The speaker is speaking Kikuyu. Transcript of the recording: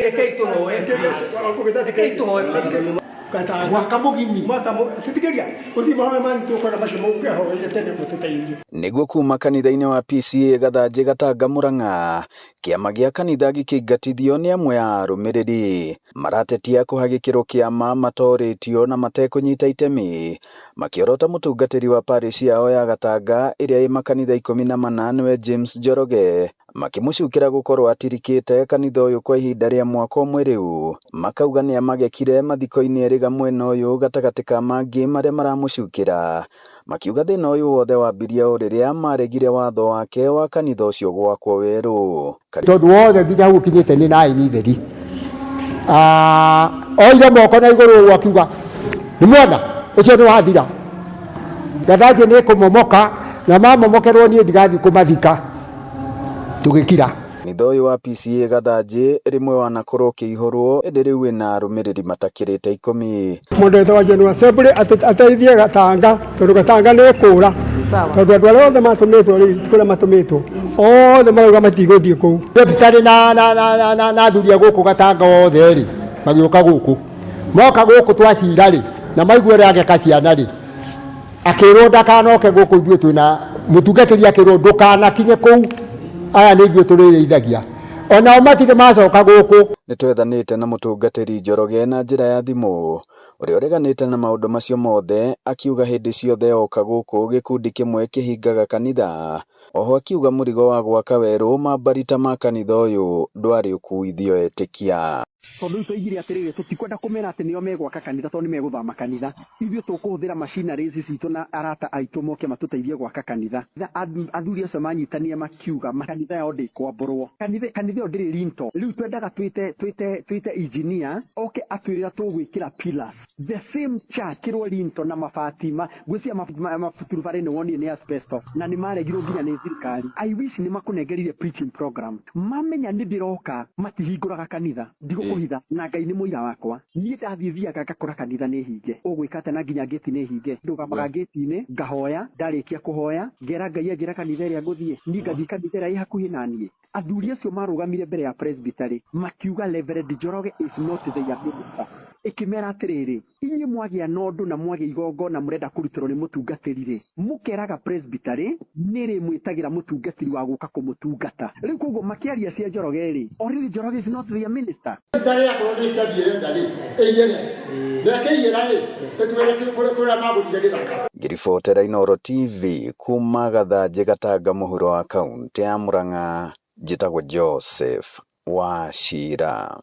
Rekei tũhoe. Rekei tũhoe. Mwaka mũgimi. Mwaka tũtigeria gũthiĩ mahoya manyu tũkona macio mũngĩahoeire tene mũtũteithie. Nĩguo kuma kanitha-inĩ wa PCEA Gathanjĩ Gatanga Murang'a, kĩama gĩa kanitha gĩkĩingatithio nĩ amwe a arũmĩrĩri maratetia kũhagĩkĩrwo kĩama matorĩtio na matekũnyita itemi makĩorota mũtungatĩri wa parish yao ya Gatanga ĩrĩa ĩ makanitha 14 nĩwe James Njoroge makĩmũcukĩra gũkorwo atirikĩte kanitha ũyũ kwa ihinda rĩa mwaka ũmwe rĩu makauga nĩ amagekire mathiko-inĩ erĩga mwena ũyũ gatagatĩ ka mangĩ marĩa maramũcukĩra makiuga thĩna ũyũ wothe wambirie o rĩrĩa maregire watho wake wa kanitha ũcio gwakwo werũ. Tondũ wothe nginya hau ũkinyĩte nĩ naini theri. Oire moko na igũrũ ũguo akiuga nĩ mwona ũcio nĩ wathira. Gathanjĩ nĩ kũmomoka na mamomokerwo niĩ ndigathiĩ kũmathika. Tũgĩkira. Kanitha ũyũ wa PCEA Gathanjĩ rĩmwe wanakorwo ũkĩihũrwo ĩndĩ rĩu wĩna arũmĩrĩri matakĩrĩte 10. Mũndũ wetagwo General Assembly ateithie Gatanga tondũ Gatanga nĩ ĩkũra tondũ andũ arĩa othe matũmĩtwo rĩu kũrĩa matũmĩtwo othe marauga matigũthiĩ kũu. Webster na na na na na na athuri a gũkũ Gatanga othe rĩ magĩũka gũkũ moka gũkũ twacira rĩ na maigua ũrĩa ageka ciana rĩ akĩrwo ndakanoke gũkũ ithuĩ twĩna mũtungatĩri akĩrwo ndũkanakinye kũu aya nĩ ithuĩ tũrĩrĩithagia onao matirĩ macoka gũkũ. Nĩtwethanĩte na mũtungatĩri Njoroge na njĩra ya thimũ ũrĩa ũreganĩte na maũndũ macio mothe akiuga hĩndĩ ciothe oka gũkũ gĩkundi kĩmwe kĩhingaga kanitha oho akiuga mũrigo wa gwaka werũ mambarita ma kanitha ũyũ ndwarĩ ũkuithio etĩkia. Tondũ rĩu twaigire atĩrĩrĩ tũtikwenda kũmera atĩ nĩo megwaka kanitha tondũ nĩ megũthama kanitha ithuĩ tũkũhũthĩra machineries citũ na arata aitũ moke matũteithie gwaka kanitha. Athuri acio manyitanire makiuga kanitha yao ndĩkwambũrwo kanitha kanitha ĩyo ndĩrĩ lintel rĩu twendaga twĩte twĩte twĩte engineer oke atwĩrĩra tũgwĩkĩra pillars the same church kĩrwo lintel na mabati ma ngwĩciria maturubarĩ nĩ wonire nĩ asbestos na nĩ maregirwo nginya nĩ thirikari. I wish nĩ makũnengerire preaching program mamenya nĩ ndĩroka matihingũraga kanitha ndigũkũhitha na Ngai nĩ mũira wakwa niĩ ndathiĩ thiaga ngakora kanitha nĩ hinge ũgwĩka atĩa na nginya ngĩti nĩ hinge ndũgamaga ngĩti-inĩ ngahoya ndarĩkia kũhoya ngera Ngai anjĩra kanitha ĩrĩa ngũthiĩ niĩ ngathiĩ kanitha ĩrĩa ĩ hakuhĩ na niĩ. Athuri acio marũgamire mbere ya presbytery makiuga Reverend Njoroge is not their minister. Ĩkĩmera atĩrĩrĩ inyuĩ mwagĩa na ũndũ na mwagĩa igongona mũrenda kũrutĩrwo nĩ mũtungatĩri rĩ mũkeraga presbytery nĩrĩ mwĩtagĩra mũtungatĩri wa gũka kũmũtungata rĩu koguo makĩaria cia Njoroge rĩ already Njoroge is not their minister. Presbytery akorwo nĩ kĩambi ĩrenda rĩ ĩiyĩre na ĩkĩiyĩra rĩ ĩtwĩre kũrĩa magũrire gĩthaka. Ngĩribotera Inooro TV kuma Gathanjĩ Gatanga mũhuro wa kaũntĩ ya Murang'a njĩtagwo Joseph Wachira.